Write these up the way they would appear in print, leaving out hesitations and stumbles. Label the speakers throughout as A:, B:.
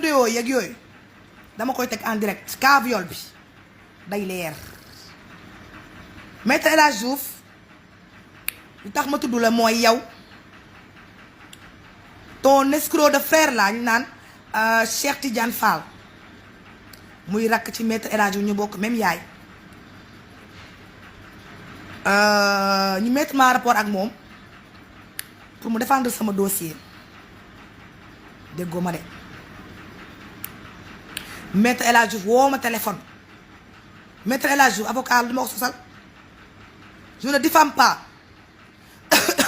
A: vidéo yeeg yooyu dama koy teg en direct cas viol bi day leer. Maître El Hadji Diouf lu tax ma tudd la mooy yow ton escroc de frère la ñu naan Cheikh Tidiane Fall muy rakk ci Maître El Hadji Diouf ñu bokk même yaay. ñu mettre ma rapport ak moom pour mu défendre sama dossier déggoo ma de Maître El Hadji Diouf woo ma téléphone Maître El Hadji Diouf avocat du ma ko sosal je ne diffame pas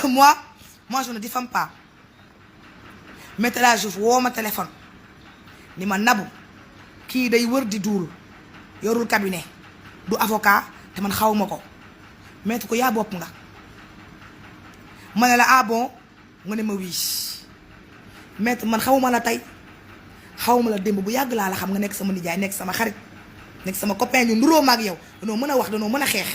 A: moi je ne diffame pas Maître El Hadji Diouf woo ma téléphone ni ma Nabou kii day wër di duul yorul cabinet du avocat te man xaw ma ko maître ko yaa bopp nga ma ne la ah bon nga ne ma wii maître man xawma la tey xawma la démb bu yàgg laa la xam nga nekk sama nijaay nekk sama xarit nekk sama copain ñu nduróo ma ak yow danoo mën a wax danoo mën a xeex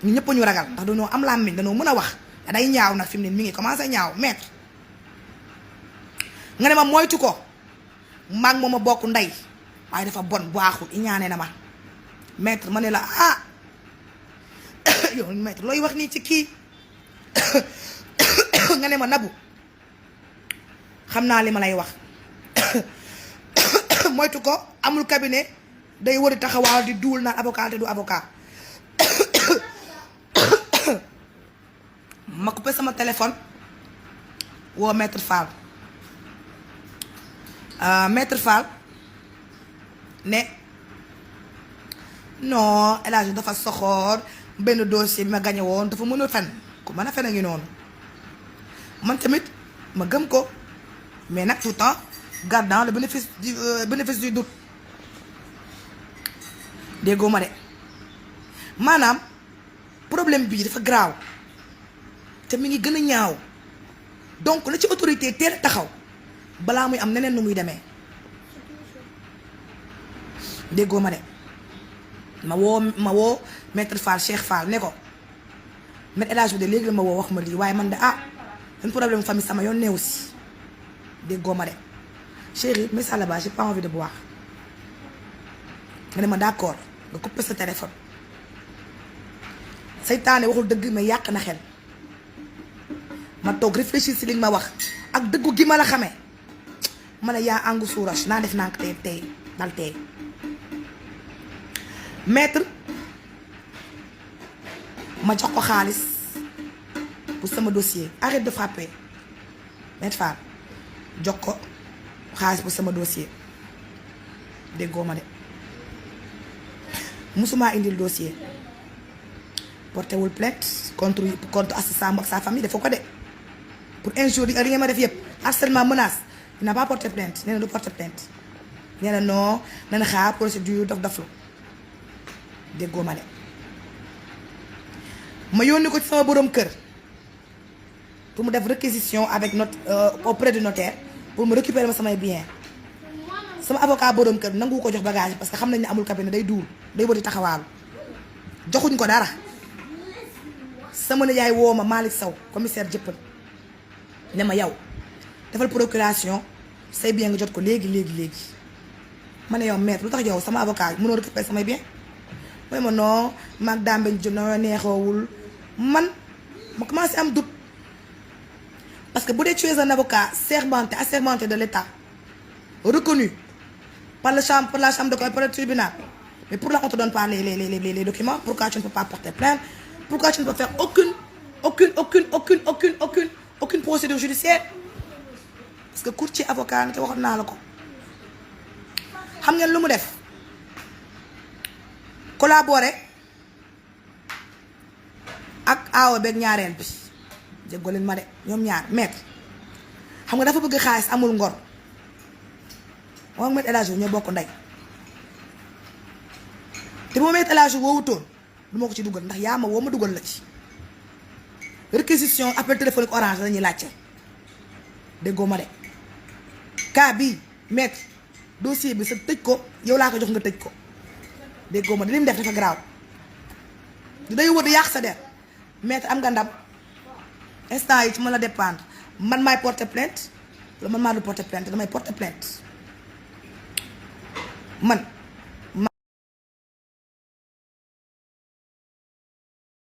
A: ñu ñëpp ñu ragal ndax danoo am làmmiñ danoo mën a wax day ñaaw nag fi mu ne mi ngi commencé ñaaw maître nga ne ma moytu ko maag moom a bokk ndey waaye dafa bon baaxul iñaane na ma maître ma ne la ah yow maître looy wax nii ci kii nga ne ma Nabou xam naa li ma lay wax moytu ko amul cabinet day wari taxawaal di duul naan avocat te du avocat ma coupé sama téléphone woo Maître Fall Maître Fall ne non El Hadji dafa soxoor benn dossier bi ma gagné woon dafa mën a fen ku mën a fen a ngi noonu man tamit ma gëm ko mais nag tout le temps gardant le bénéfice du doute déggoo ma de maanaam problème bii dafa graaw te mi ngi gën a ñaaw donc la ci autorité teel a taxaw balaa muy am neneen nu muy demee déggoo ma de ma woo Maître Fall Cheikh Fall ne ko Maître El Hadji bi de léegi la ma woo wax ma lii waaye man de un problème famille sama yoon neew si déggoo ma de chérie mais ça là-bas j'ai pas envie de boire nga ne ma d'accord nga coupé sa téléphone saytaane waxul dëgg mais yàq na xel ma toog réfléchir si li nga ma wax ak dëggu gi ma la xamee ma ne yaa angu suurage naa def naa ko tey dal tey maître ma jox ko xaalis pour sama dossier arrête de frapper Maître Fall jox ko xaalis pour sama dossier déggoo ma de musuma indil dossier porté wul plainte contre assistant ak sa famille dafa ko de pour injure li nga ma def yëpp harcèlement menace il n'a pas porté plainte nee na du porté plainte nee na non dana xaar procédure daf la déggoo ma de ma yónni ko ci sama borom kër pour mu def réquisition avec auprès du notaire pour mu récupérer ma samay bien sama avocat borom kër nangu ko jox bagage parce que xam nañ ne amul cabinet day duul day wati taxawaalu joxuñ ko dara sama nijaay woo ma Malick Sow commissaire jëppal ne ma yow defal procuration say bien nga jot ko léegi ma ne yow maître lu tax yow sama avocat mënoo récupérer samay bien mooy ma non maag dambeñ jëm na neexoowul man ma commencé am doute parce que bu dee tu es un avocat assermenté de l'État reconnu par la chambre de commerce, par le tribunal, mais pour là on te donne pas les documents. Pourquoi tu ne peux pas porter plainte? Pourquoi tu ne peux faire aucune procédure judiciaire? Parce que courtier avocat nga te waxoon naa la ko xam ngeen lu mu def collaborer ak aawa beeg ñaareel bi déggoo leen ma de ñoom ñaar maître xam nga dafa bëgg xaalis amul ngor moom Maître El Hadji ñoo bokk ndey te bu Maître El Hadji woowutoon du ma ko ci dugal ndax yaa ma woo ma dugal la ci réquisition appel téléphonique orange la ñuy laajte déggoo ma de cas bii maître dossier bi sa tëj ko yow laa ko jox nga tëj ko déggoo ma de li mu def dafa garaaw du day wër di yàq sa der maître am nga ndam instant yi ci mën a dépendre man maay porter plainte la man maa du porter plainte damay porter plainte man